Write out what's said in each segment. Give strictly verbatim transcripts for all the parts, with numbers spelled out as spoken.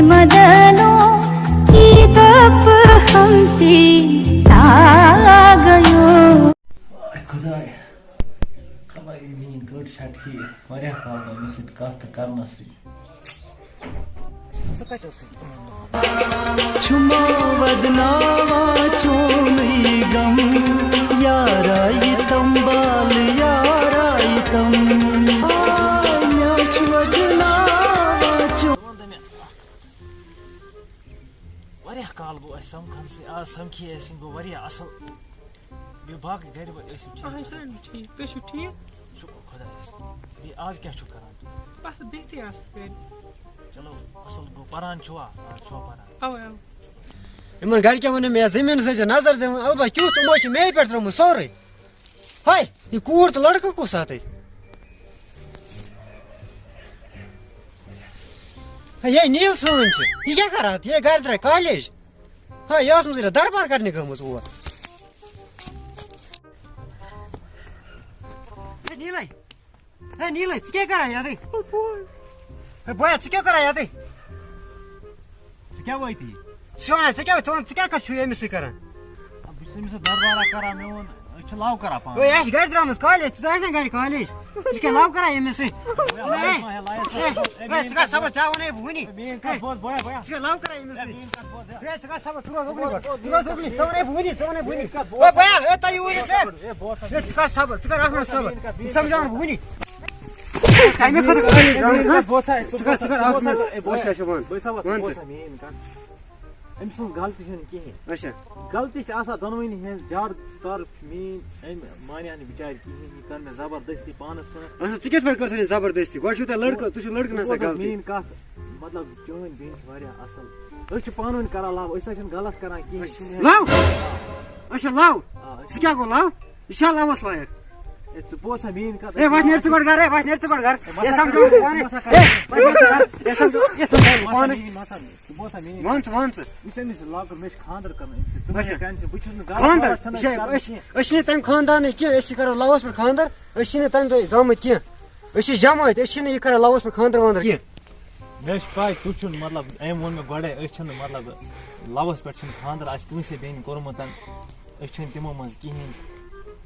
मदनों की तप हम तीता गयो। اے خۄداے، خبر یہِ میٛٲنۍ گٔٹ چھا ٹھیٖک؟ واریاہ کال گوٚو مےٚ سۭتۍ کَتھ تہٕ کَرنَسٕے۔ سُہ کَتہِ اوسُے؟ چھُما ودناوا چونُے غم، یارا یہِ تمبال، یارا یہِ تم۔ آ، مےٚ چھُ ودناوا چون۔ واریاہ کال گوٚو اَسہِ سَمکھَنسٕے، آز سَمکھے اَسہِ، یِم گوٚو واریاہ اَصٕل۔ بیٚیہِ باقٕے گَرِ وٲلۍ ٲسِو ٹھیٖک؟ اَہَن حظ، سٲلِم ٹھیٖک۔ تُہۍ چھِو ٹھیٖک؟ شُکُر خۄدایَس کُن۔ بیٚیہِ آز کیٛاہ چھُو کَران تُہۍ؟ بَس بِہتھٕے آسہٕ گَرِ۔ چلو، اَصٕل گوٚو۔ پَران چھُوا؟ آز چھُوا پَران؟ اَوَے، اَوَے۔ یِمَن گَرِکٮ۪ن ووٚن مےٚ زٔمیٖنَس ٲسۍ زِ نظر دِوان، اَلبتہ کیُتھ یِمو چھِ مے پٮ۪ٹھ ترٛوومُت سورُے۔ ہاے، یہِ کوٗر تہٕ لٔڑکہٕ کُس اَتھٕے؟ ہے، یے نیٖل سٲنۍ چھِ۔ یہِ کیٛاہ کَران اَتھ؟ یے گَرِ درٛاے کالیج۔ ہاے، یہِ ٲسمٕژ ییٚتہِ دربار کَرنہِ گٔمٕژ اور۔ ہے، نیٖلَے۔ ہے، نیٖلَے، ژٕ کیٛاہ کَران یَتٕے؟ ہے، بویا، ژٕ کیٛاہ کَران یَتٕے؟ ژٕ کیٛاہ وٲتی؟ ژٕ وَن حظ، ژٕ کیٛاہ، ژٕ وَن، ژٕ کیٛاہ کَتھ چھُ أمِس سۭتۍ کَران؟ بہٕ چھُس أمِس سۭتۍ دربارہ کران، مےٚ ووٚن، أسۍ چھِ love کران پانہٕ۔ ہے، اَسہِ چھِ گَرِ درٛامٕژ کالیج، ژٕ درٛاے نا گَرِ کالیج؟ ژٕ کیٛاہ love کران أمِس سۭتۍ؟ بویا، ہے، لایِس ما، ہے، لایِس ہے، ما، ہے، ہے، ژٕ کَر صبر، ژےٚ وَنے بہٕ وٕنی۔ میٛٲنۍ کَتھ بوز، بویا، بویا۔ ژٕ کیٛاہ love کران أمِس ہے، سۭتۍ؟ میٛٲنۍ کَتھ بوز، ہے۔ ہے، ژٕ کَر صبر، ژٕ روز اوٚکنُے گۄڈٕ۔ ژٕ روز اوٚکنُے، ژےٚ وَنے بہٕ وٕنی، ژےٚ وَنے بہٕ وٕنی۔ میٛٲنۍ کَتھ بوز۔ ہے، بویا، ہے، تۄہہِ یہِ وٕنی ژےٚ۔ ہے، بوز سا۔ ہے، ژٕ کَر صبر، ژٕ کَر اَکھ مِنَٹ صبر۔ بہٕ سَمجھاوَن بہٕ وٕنی۔ کَمہِ خٲطرٕ کَران یہِ ڈرامہٕ؟ ژٕ کَر، ژٕ کَر اَکھ مِنَٹ۔ بوسا، بوسا، بوسا، وَن۔ بوسا میٛٲنۍ کَتھ۔ أمۍ سٕنٛز غلطی چھَنہٕ کِہیٖنۍ۔ اچھا۔ غلطی چھِ آسان دۄنوٕنی ہٕنٛز، زیادٕ تر چھِ میٛٲنۍ، أمۍ مانیٛا نہٕ بِچارِ کِہیٖنۍ، یہِ کٔر مےٚ زبردستی پانَس کُن۔ اچھا، ژٕ کِتھ پٲٹھۍ کٔرتھَن یہِ زبردستی؟ گۄڈٕ چھُو تۄہہِ لٔڑکہٕ، تُہۍ چھِو لٔڑکہٕ نہ سا بوز حظ غلطی۔ میٛٲنۍ کَتھ، مطلب، چٲنۍ بیٚنہِ چھِ واریاہ اَصٕل۔ أسۍ چھِ پانہٕ ؤنۍ کَران love، أسۍ نہ چھِنہٕ غلط کَران کِہیٖنۍ۔ اچھا، love؟ اچھا، love؟ آ، أسۍ یہِ چھا گوٚو love؟ یہِ چھا loveَس لایق؟ ہے، ژٕ بوز سا میٛٲنۍ کَتھ۔ ہے، وۄنۍ نیر ژٕ گۄڈٕ گَرٕ، ہے، وۄنۍ نیر ژٕ گۄڈٕ گَرٕ۔ ہے، ہے، سَمجھاو بہٕ پانَے۔ ہے، وۄنۍ نیر ژٕ گَرٕ، ہے، سَمجھاو، ہے، سَمجھاو بہٕ پانَے۔ ژٕ بوز سا میٛٲنۍ، ژٕ بوز سا میٛٲنۍ۔ وَن ژٕ، وَن ژٕ۔ یُس أمِس لاکُر، مےٚ چھِ خانٛدر کَرُن أمِس سۭتۍ۔ ژٕ مہٕ اچھا۔ ہےٚ tension، بہٕ چھُس نہٕ گَرٕ خانٛدر، وَرٕ چھَنہٕ یہِ چھِ، أسۍ کَران أسۍ، کِہیٖنۍ۔ أسۍ چھِنہٕ تَمہِ خانٛدانٕکۍ کینٛہہ، أسۍ چھِ کَران loveَس پٮ۪ٹھ خانٛدر، أسۍ چھِنہٕ تَمہِ دۄہ زامٕتۍ کینٛہہ۔ أسۍ چھِ جمٲتۍ، أسۍ چھِنہٕ یہِ کَران loveَس پٮ۪ٹھ خانٛدر وانٛدر کینٛہہ۔ مےٚ چھِ پَے، تُہۍ چھُو نہٕ، مطلب، أمۍ ووٚن مےٚ گۄڈَے، أسۍ چھِنہٕ، مطلب، loveَس پٮ۪ٹھ چھِنہٕ خانٛدر اَسہِ کٲنٛسے بیٚنہِ کوٚرمُت۔ أسۍ چھِنہٕ تِمو منٛز کِہیٖنۍ۔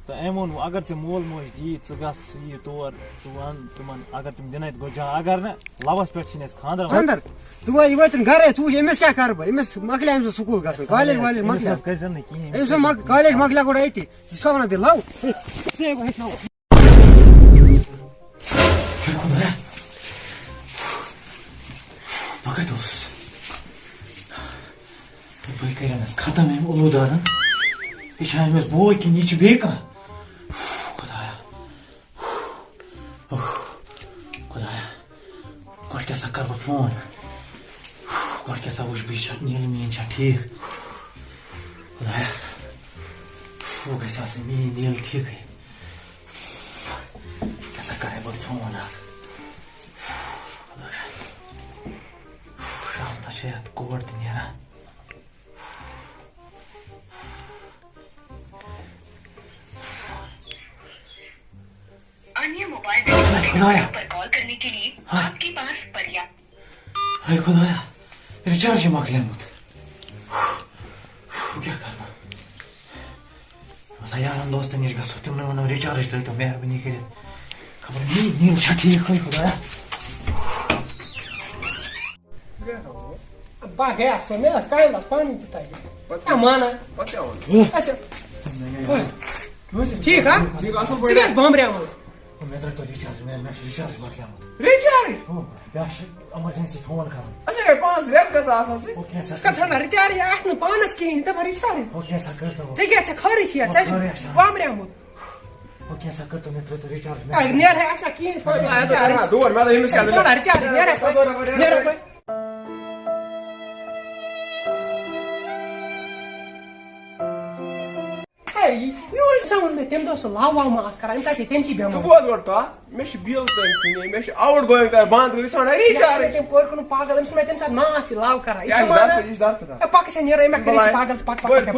تہٕ أمۍ ووٚن، اگر ژےٚ مول موج دِیی، ژٕ گژھ، ژٕ یہِ تور، ژٕ وَن تِمَن، اگر تِم دِنَے تہٕ گوٚو جان، اگر نہٕ، loveَس پٮ۪ٹھ چھِنہٕ أسۍ خانٛدر وانٛدر۔ خانٛدر؟ ژٕ وٲتۍ، یہِ وٲتِن گَرَے، ژٕ وٕچھ، أمِس کیٛاہ کَرٕ بہٕ؟ أمِس مۄکلہِ أمۍ سُنٛد سکوٗل گژھُن، کالیج والیج أمِس مۄکلہِ۔ حظ کٔرۍزٮ۪ن نہٕ کِہیٖنۍ۔ أمۍ سُنٛد مۄک-، کالیج مۄکلہِ گۄڈٕ أتی۔ ژٕ چھُکھا وَنان بیٚیہِ love؟ ہے، ژٕ ہے ہیٚچھناوَکھ۔ ہے خۄدایا، بہٕ کَتہِ اوسُس؟ بہٕ کَرن حظ ختم أمۍ اُلوٗ دادن۔ یہِ چھا أمِس بوے کِنہٕ یہِ چھُ بیٚیہِ کانٛہہ؟ خۄدایا۔ خۄدایا۔ گۄڈٕ کیٛاہ سا کَرٕ بہٕ فون؟ گۄڈٕ کیٛاہ سا وٕچھٕ بہٕ، یہِ چھا نیٖلہٕ میٛٲنۍ چھا ٹھیٖک؟ خۄدایا۔ وۄنۍ گژھِ آسٕنۍ میٛٲنۍ نیٖلہٕ ٹھیٖکٕے۔ کیٛاہ سا کَرے بہٕ فون اَکھ؟ خۄدایا۔ شام تہ چھِ یَتھ کورِ تہِ نیران۔ अन्य मोबाइल व्यक्ति के नंबर पर कॉल करने के लिए हाँ। आपके पास पर्याप्त ہے خۄدایا، recharge چھُ مۄکلیومُت۔ وۄنۍ کیٛاہ کَرٕ بہٕ؟ بہٕ وَسہٕ یارَن دوستَن نِش گژھو، تِمَن وَنو recharge ترٛٲوتو مہربٲنی کٔرِتھ۔ خبر نیٖل، نیٖل چھا ٹھیٖک؟ ہے خۄدایا۔ بہٕ گٔیاس وۄنۍ، مےٚ ٲس کامہِ بس پنٕنۍ تہِ تَگہِ۔ پتہٕ کیٛاہ مانان؟ پتہٕ کیٛاہ وَنہٕ؟ اچھا۔ ٹھیٖک ہا؟ ٹھیٖک، اَصٕل پٲٹھۍ۔ ژٕ کیٛازِ بامبریوان؟ مےٚ ترٛٲوتو recharge، مےٚ، مےٚ چھُ recharge مۄکلیومُت۔ Recharge؟ ہُہ، مےٚ چھُ emergency فون کَرُن۔ اچھا، ہے، پانٛژھ رٮ۪تھ کَتھ آسان سُہ؟ ہُہ کینٛہہ سا ژٕ کَتھ ژھانٛڈان recharge؟ یہِ آسہِ نہٕ پانَس کِہیٖنۍ، یہِ دَپان recharge۔ ہُہ کینٛہہ سا کٔرتو۔ ژےٚ کیٛاہ چھےٚ خٲرٕے چھےٚ؟ ہُہ ژےٚ چھُکھ خٲرٕے چھےٚ۔ بامبریومُت۔ ہُہ کینٛژھا کٔرتو مےٚ، ترٛٲیتو recharge مےٚ۔ اے، نیر ہے، اَسہِ کِہیٖنۍ فٲیدٕ آ، ژٕ recharge۔ کَران دور، مےٚ دوٚپ أمِس کیٛاہ ژٕ ژھانٛڈان recharge، نیر ہے، نیر ہے۔ ہے، یہِ، یہِ اوس ژےٚ ووٚن مےٚ تَمہِ دۄہ سُہ love وَو ما آسہٕ کَران، اَمہِ ساتہٕ چھِ تٔمۍ چی ژٕ بیٚمار۔ بوز گۄڈٕ کَتھ، مےٚ چھِ bill تَمہِ کِنۍ، مےٚ چھِ out going تَمہِ بنٛد، ژٕ ژھانٛڈان یہِ چھِ recharge۔ مےٚ تٔمۍ کورِ کوٚرمُت پاگل، أمِس وَنہِ تَمہِ ساتہٕ ما آسہِ یہِ love کَران، یہِ یہِ چھِ چھِ مانان۔ درفہٕ، یہِ چھِ درفہٕ تَتھ۔ ہے، پَکھ أسۍ ہے نیرو، مےٚ کٔرۍ أسۍ بَلاے۔ پاگل، ژٕ پَکھ، پَکھ، بٔلۍ پَکھ۔